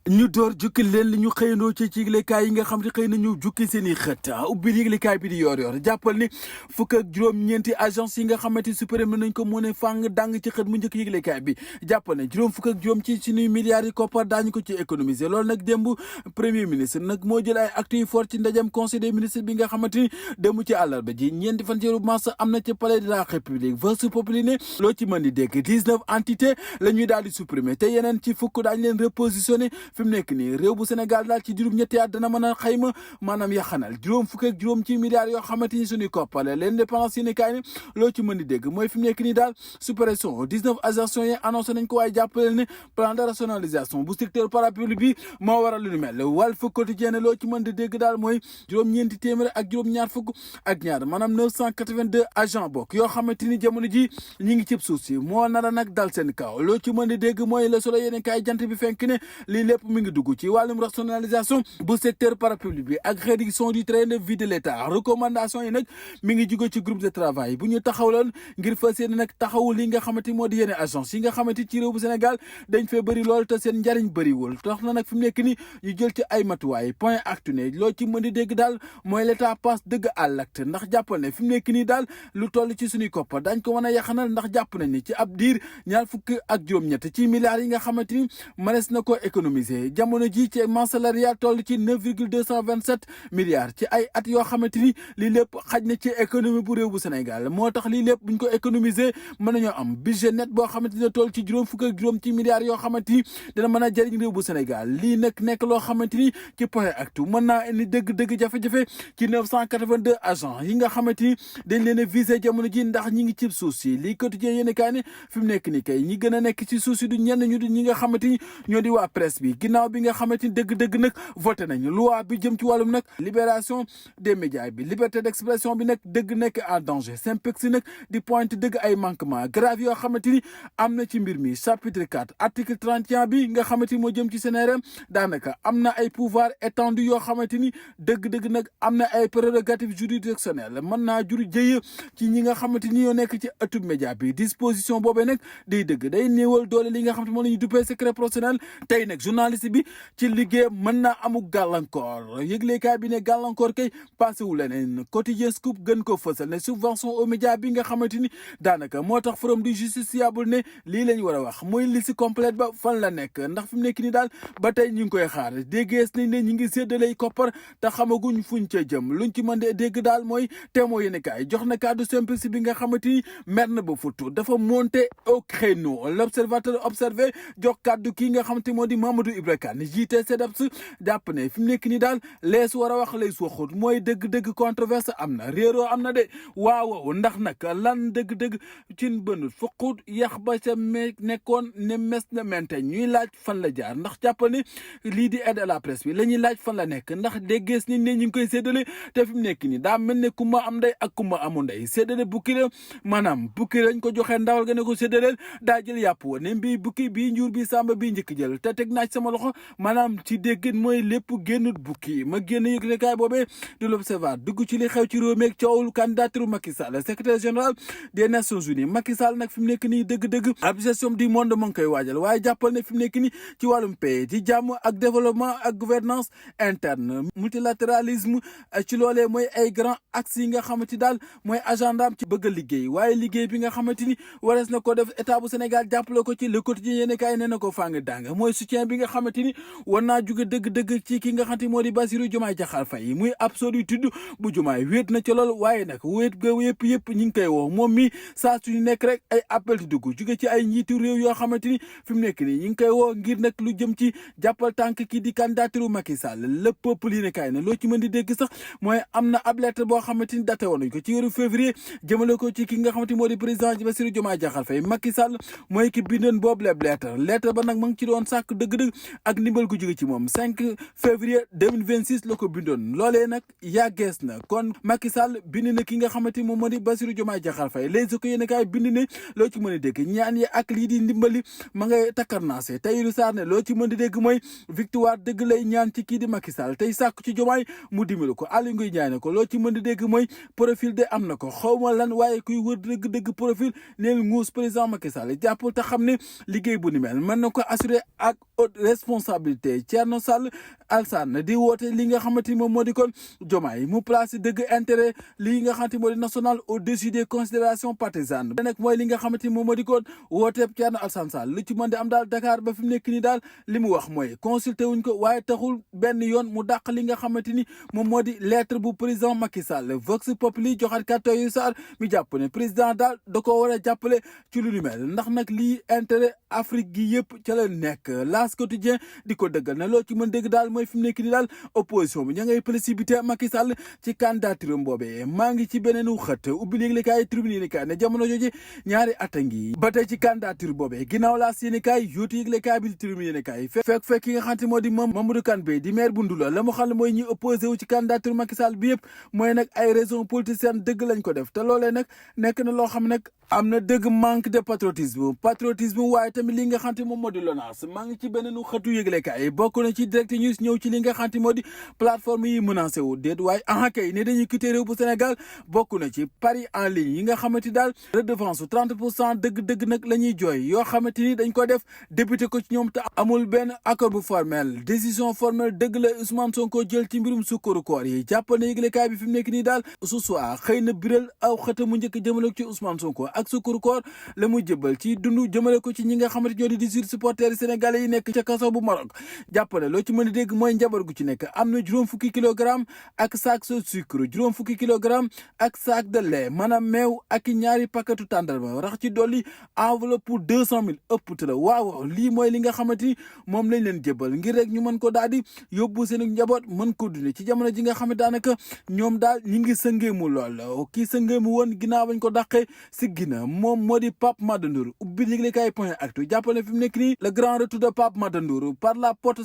ñu door jukki leen li ñu xëyandoo ci yëglekaay yi nga xam ne xëy nañu jukki seen i xët ubbi yëglekaay bi di yor jàppal ni fukk ak juróom-ñeenti agence yi nga xamante supprimer nañ ko mu ne fàng dàng ci xët mu njëkk yëglekaay bi jàppal ne juróom fukk ak juróom ci suñuy milliards yi koppar daañu ko ci économiser loolu nag démb premier ministre nag moo jël ay actes yu fort ci ndajam conseil des ministres bi nga xamante ni démb ci àllarba ji ñeenti fan ci mars am na ci palais de la république Vox Populi ne loo ci mën di dégg 19 entités la ñuy daal di supprimer te yeneen ci fukk daañu leen repositionné fi mu nekk nii réew bu Sénégal daal ci juróom ñetti at dana mën a xayma maanaam yaxanal juróom fukk ak juróom ci milliards yoo xamante ni suñuy koppale l'indépendance yi ne kaay ni loo ci mën di dégg mooy fi mu nekk nii daal suppression 19 agences yi annoncé nañ ko waaye jàppale ne plan de rationalisation bu secteur parapublic bi moo waral lu ñu mel Walf Quotidien loo ci mën di dégg daal mooy juróom-ñeenti téeméer ak juróom-ñaar fukk ak ñaar maanaam 982 agents bokk yoo xamante ni jamono ji ñi ngi cib suuf si moo nara nag dal seen kaw loo ci mën di dégg mooy Le Soleil yéene kaay jant bi fenk ne lii lépp mi ngi dugg ci wàllum rationalisation bu secteur parapublic bi ak réduction du train de vie de l'État recommandation yi nag mi ngi jóge ci groupe de travail bu ñu taxawloon ngir fas yéene nag taxawul li nga xamante moo di yeneen agence yi nga xamante ci réew bu Sénégal dañ fee bëri lool te seen njariñ bëriwul tax na nag fi mu nekk ni ñu jël ci ay matuwaay point actu ne loo ci mën di dégg daal mooy l'État passe dëgg à l'acte ndax jàppal ne fi mu nekk nii daal lu toll ci suñuy koppar dañ ko mën a yaxanal ndax jàpp nañ ni ci ab diir ñaar fukk ak juróom-ñett ci milliards yi nga xamante ni mënees na ko économiser jamono ji ci masse salariale toll ci 9,227 milliards ci ay at yoo xamante ni lii lépp xaj na ci économie bu réew bu Sénégal moo tax lii lépp buñ ko économiser mën nañoo am budget net boo xamante ni toll ci juróom fukk ak juróom ci milliards yoo xamante ni dina mën a jëriñ réew bu Sénégal lii nag nekk loo xamante ni ci point actu mën naa indi dëgg-dëgg jafe-jafe ci 982 agents yi nga xamante ni dañ leen a visé jamono ji ndax ñi ngi ci suuf si lii quotidien yéen kaay ne fi mu nekk ni kay ñi gën a nekk ci suuf si du ñenn ñu du ñi nga xamante ni ñoo di waa presse bi ginnaaw bi nga xamante ni dëgg-dëgg nag voté nañu loi bi jëm ci wàllum nag libération des médias bi liberté d'expression bi nag dëgg nekk en danger Synpics nag di pointe dëgg ay manquement grave yoo xamante ni am na ci mbir mi chapitre 4 article 31 bi nga xamante ni moo jëm ci CNRM daanaka am na ay pouvoir étendu yoo xamante ni dëgg-dëgg nag am na ay prérogatives juridictionnelles mën naa jur jëye ci ñi nga xamante ni ñoo nekk ci ëttub média bi disposition boobee nag day dëgg day néewal doole li nga xamante moom la ñuy duppee secret professionnel tey nag journaliste bi ci liggéey mën naa amuk gàllankoor yëglekaay bi ne gàllankoor kay passé wu leneen quotidien scoop gën ko fësal ne subvention aux médias bi nga xamante ni daanaka moo tax forum du justiciable ne lii lañ war a wax mooy liste complète ba fan la nekk ndax fi mu nekk ni daal ba tey ñu ngi koy xaar déggees nañ ne ñi ngi séddalay koppar te xamaguñ fuñ ca jëm luñ ci mën de dégg daal mooy témoin yéen kaay jox na kàddu Synpics bi nga xamante ni mer na ba futu dafa monter au créneau l'observateur observé jox kàddu kii nga xamante moo di Mamadou Ibra Kane jiite SEDEPS jàpp ne fi mu nekk ni daal lees war a wax lees waxut mooy dëgg-dëgg controverse am na réeroo am na de waaw ndax nag lan dëgg-dëgg cin bënut fuqut yax ba ca nekkoon ne mes na mente ñuy laaj fan la jaar ndax jàppal ne lii di aide à la presse bi la ñuy laaj fan la nekk ndax déggees ni ne ñu ngi koy séddale te fi mu nekk ni daa mel ne kumba am ndey ak kumba amu ndey séddale bukki la maanaam bukki lañ ko joxee ndawal ga ne ko séddaleel daa jël yàpp wa ne mbii bukki bii njuur bi sàmba bii njëkk jël te teg naaj sama loxo maanaam ci déggin mooy lépp génnut bukki ma génn yëglekaay boobee de l'Observateur dugg ci li xew ci réew meeg coowul candidature Macky Sall secrétaire général des Nations Unies Macky Sall nag fi mu nekk nii dëgg-dëgg ab gestion du monde mu ngi koy waajal waaye jàppal ne fi mu nekk nii ci wàllum paix ci jàmm ak développement ak gouvernance interne multilatéralisme ci loolee mooy ay grand axes yi nga xamante daal mooy agendaam ci bëgg a liggéey waaye liggéey bi nga xamante ni warees na ko def état bu Sénégal jàppale ko ci le quotidien yéen kaay nee na ko fàng dàng mooy soutien bi nga xamante ni war naa jóge dëgg-dëgg ci ki nga xamante ni moo di Bassirou Diomaye Diakhar Faye muy ab solitude bu Diomaye wéet na ci lool waaye nag wéet ga yëpp ñi ngi koy woo moom mi saa suñu nekk rek ay appel di dugg jóge ci ay njiitu réew yoo xamante ni fi mu nekk nii ñi ngi koy woo ngir nag lu jëm ci jàppal tànk kii di candidature Macky Sall le peuple yi ne kaay na loo ci mën di dégg sax mooy am na ab lettre boo xamante ni daté woon nañ ko ci weeru février jëmale ko ci ki nga xamante moo di président Bassirou Diomaye Diakhar Faye Macky Sall mooy ki bindoon boobu lépp lettre ba nag ma ngi ci doon sàkk dëgg-dëgg ak ndimbal gu jóge ci moom 5 février 2026 la ko bindoon loolee nag yàggees na kon Macky Sall bind na ki nga xamante moom moo di Bassirou Diomaye Diakhar Faye Les Échos yéen kaay bind ne loo ci mën a dégg ñaan yi ak lii di ndimbali ma ngay takkarnaase Tahirou Sarr ne loo ci mën a dégg mooy victoire dëgg lay ñaan ci kii di Macky Sall tey sàkk ci Diomaye mu dimbali ko Aly Ngouille Ndiaye ne ko loo ci mën a dégg mooy profil de am na ko xawma lan waaye kuy wër dëgg profil neel nguus président Macky Sall jàpp te xam ne liggéey bu ni mel mën na ko assurer ak haute responsabilité Thierno Sall Alassane di woote li nga xamante ni moom moo di kon Diomaye mu placé dëgg intérêt li nga xamante moo di national au-dessus des considérations partisanes nag mooy li nga xamante ni moom moo di kon wooteeb Thierno Alassane Sall lu ci mën di am daal Dakar ba fi mu nekk nii daal li mu wax mooy consulté wuñ ko waaye taxul benn yoon mu dàq li nga xamante ni moom moo di lettre bu président Macky Sall Vox Populi joxaat kàddu yu Sarr mi jàpp ne président daal da ko war a jàppale ci lu ni mel ndax nag lii intérêt Afrique gi yëpp ca la nekk L'As Quotidien di ko dëggal ne loo ci mën dégg daal mooy fi mu nekk nii daal opposition bi ña ngay précipité Macky Sall ci candidature boobee maa ngi ci beneenu xët ubbi yéenekaay Tribune yéenekaay ne jamono jooju ñaari at a ngi ba tey ci candidature boobee ginnaaw L'As yéenekaay yóotu yéenekaay bi di Tribune yéenekaay fekk ki nga xamante moo di moom Mamadou Kane Bey di maire bu Ndoulo la mu xam ne mooy ñi opposé wu ci candidature Macky Sall bi yëpp mooy nag ay raisons politiciennes dëgg lañ ko def te loolee nag nekk na loo xam ne nag am na dëgg manque de patriotisme waaye tamit li nga xamante moom moo di LONASE maa ngi ci beneenu xëtu yëglekaay bokk na ci Direct News ñëw ci li nga xamante moo di plateforme yi menacé wu déet waaye kay ne dañuy quitter réew bu Sénégal bokk na ci paris en ligne yi nga xamante daal redevance 30% dëgg nag la ñuy jooy yoo xamante ni dañ ko def député ko ci ñoom te amul benn accord bu formel décision formelle dëgg la Ousmane Sonko jël ci mbirum sukkaru koor yi jàppal na yëglekaay bi fi mu nekk nii daal su soir xëy na biral aw xëta mu njëkk jëmale ko ci Ousmane Sonko ak sukkaru koor la mu jëbal ci dundu jëmale ko ci ñi nga xamante ñoo di 18 supporters sénégalais yi nekk ca kaso bu Maroc jàppale loo ci mën a dégg mooy njabar gu ci nekk am na juróom fukki kilogramme ak sac de sucre juróom fukki kilogramme ak sac de lait maanaam meew ak ñaari paquetu tàndarma rax ci dolli enveloppe pour 200 000 ëpp te la waaw lii mooy li nga xamante ni moom lañ leen jëbal ngir rek ñu mën ko daal di yóbbu seen njaboot mën ko dundee ci jamono ji nga xam ne daanaka ñoom daal ñi ngi sëngeemu lool kii sëngeemu woon ginnaaw bañ ko dàqee si gina moom moo di Pape Mada Ndour ubbi yëglekaay point actu jàppale fi mu nekk nii le grand retour de Pape Mada Ndour par la porte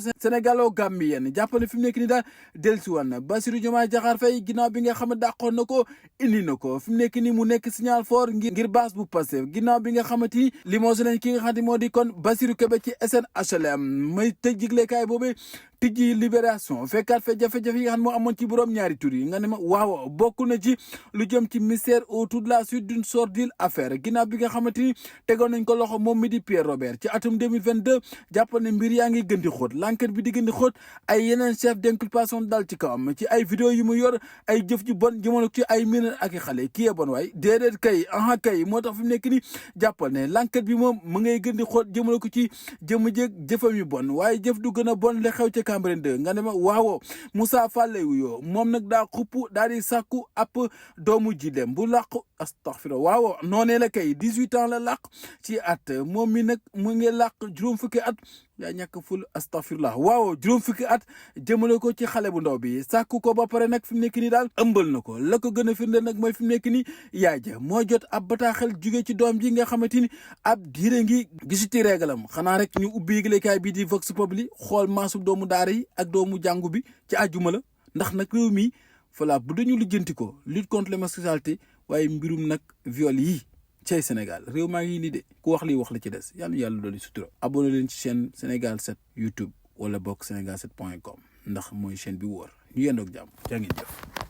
sénégalo-gambienne jàppale fi mu nekk nii daal dellusiwaat na Bassirou Diomaye Diakhar Faye ginnaaw bi nga xam ne dàqoon na ko indi na ko fi mu nekk nii mu nekk signal fort ngir base bu Pastef ginnaaw bi nga xamante ni limogé nañ ki nga xamante moo di kon Bassirou Kébé ci SNHLM may tëj yëglekaay boobee tijji libération fekkaat fe jafe-jafe yi nga xam ne moo amoon ci borom ñaari tur yi nga ne ma waaw bokk na ci lu jëm ci mystère autour de la suite d'une sordide affaire ginnaaw bi nga xamante ni tegoon nañ ko loxo moom mi di Pierre Robert ci atum 2022 jàppal ne mbir yaa ngi gën di xóot l'enquête bi di gën di xóot ay yeneen chef d'inculpation dal ci kawam ci ay vidéo yu mu yor ay jëf ju bon jëmale ci ay mineur ak i xale kii yee bon waay déedéet kay kay moo tax fi mu nekk ni jàppal ne l'enquête bi moom mu ngay gën di xóot jëmale ko ci jëmm jéeg jëfam yu bon waaye jëf du gën a bon la xew ca Cambérène 2 nga ne ma waaw Moussa Fall lay wuyoo moom nag daa xupp daal di sàkku ab doomu ji dem bu làqu astaghfirullah waaw noonee la kay 18 ans la làq ci at moom mi nag mu ngi làq juróom fukki at yaa ñàkk ful astaghfirullah waaw juróom fukki at jëmale ko ci xale bu ndaw bi sàkku ko ba pare nag fi mu nekk nii daal ëmbal na ko la ko gën a firnde nag mooy fi mu nekk nii yaay ja moo jot ab bataaxel jóge ci doom ji nga xamante ni ab diire ngi gisu ci régalam xanaa rek ñu ubbi yëglekaay bii di Vox Populi xool maasu doomu daara yi ak doomu jàngu bi ci àjjuma la ndax nag réew mi voilà bu dañu lijjanti ko lutte contre l'homosexualité waaye mbirum nag viol yi cey Sénégal réew maa ngi nii de ku wax lii wax la ci des yàlla dooli sutura abonné leen ci chaîne Sénégal 7 YouTube wala bokk sénégal7.com ndax mooy chaîne bi wóor ñu yendoog jàmm jaa ngeen jëf